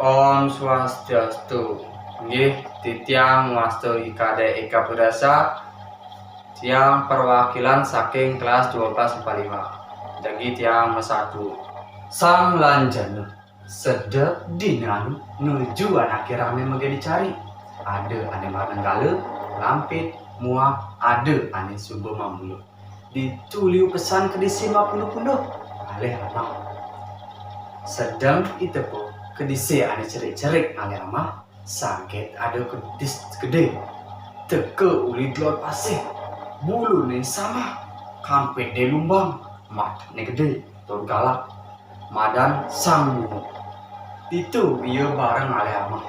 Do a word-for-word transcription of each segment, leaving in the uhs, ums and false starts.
Om Swastiastu. Nggih, titiang wasta I Kadek Eka Purasa, tiang perwakilan saking kelas dua belas IPA lima. Jagi tiang masatu. Sang Lanjana, sedek dina anu nuju anake rame mage dicari. Ada ane manenggala, lampit, muah ada ane suba mamula. Ditu liu pesan kedise mapunda-punda ngalih amah. Sedeng itepa kedise ane cerik-cerik ngalih amah, saget ada kedis gede. Teka uli dlot pasih, bulune samah, kampide lumbang, matane gede tur galak. Madan Sang Munu. Ditu ia bareng ngalih amah.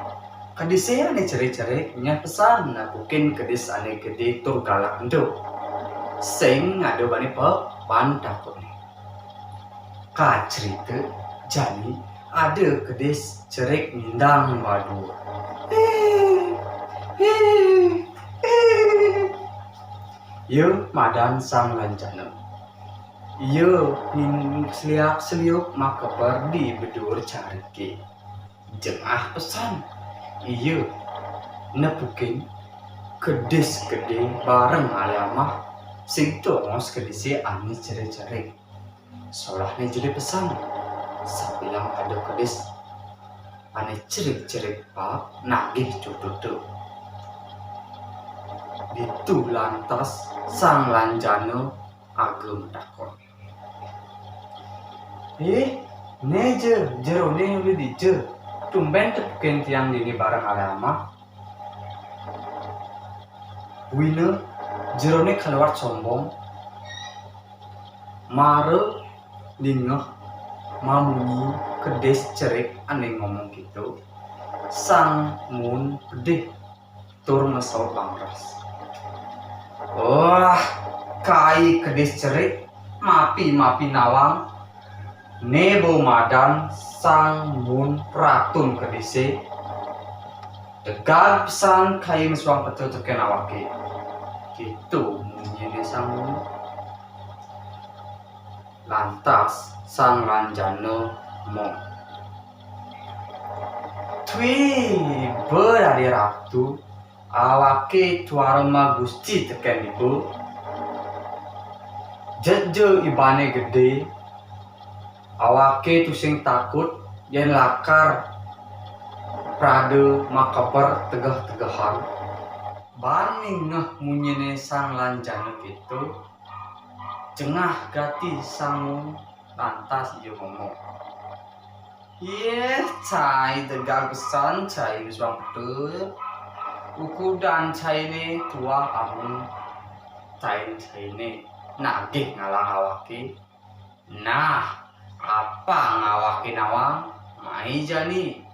Kedise ane cerik-cerik nyeh pesan nepukin kedis ane gede tur galak ento. Sing ada bani papan takutne. Kacerita jani ada kedis cerik nindang badu. Ia madan Sang Lanjana. Ia ning seliak-seliuk makeber di bedur carite. Jengah pesan. Ia nepukin kedis gede bareng ngalih amah, sing tongos kedise ane cerik-cerik. Solahne jele pesan. Sabilang ada kedis ane cerik-cerik pap nagih cututu. Ditu lantas Sang Lanjana aga matakon. "Eh, ne ja, jerone uli dija? Tumben tepukin tiang dini bareng ngalih amah?" Buina jerone kaluar sombong, mara ningeh mamunyi kedis cerik ane ngomong kito. Sang Munu pedih tur masaut bangras. "Wah, kai kedis cerik, mapi-mapi nawang, ne ba madan Sang Munu ratun kedise. Tegad pesan kai masuang petu teken awake." Kitu munyine Sang Munu. Lantas Sang Lanjana mong. Tui, iba dadi ratu, awake tuara magusti teken iba. Jeg ja ibane gede, awake tusing takut yen lakar prada makeber tegeh-tegehan. Ban ningeh munyine Sang Lanjana keto, jengah gati Sang Munu, lantas ia ngomong. "Yeh, cai tegad pesan, cai masuang petu. Ukudan caine tuah amun tain caine nagih ngalang awake. Nah, apang awake nawang, mai jani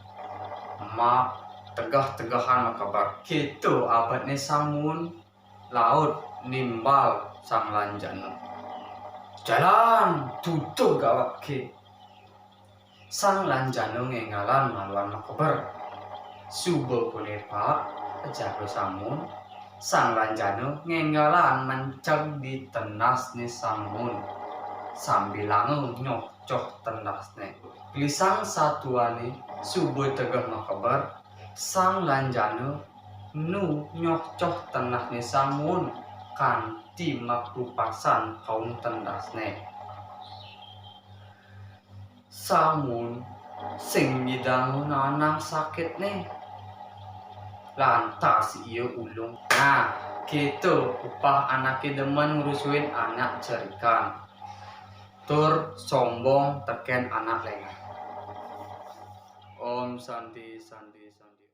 mategeh-tegehan makeber." Keto abetne Sang Munu laut nimbal Sang Lanjana. Jalan tutuh gawake. Sang Lanjana ngenggalan maluan makeber. Suba punika, jaga Sang Munu, Sang Lanjana ngenggalan menceg di tendasne Sang Munu. Sambilanga nyocoh tendasne. Gelisang satuane suba tegeh makeber, Sang Lanjana nu nyocoh tendasne Sang Munu kanti makrupasan kaum tendasne. Sang Munu sing nyidang nanang sakitne. Lantas ia ulung. Nah, keto upah anake demen ngrusuin anak cerikan. Tur sombong teken anak lengah. Om Santi, Santi, Santi.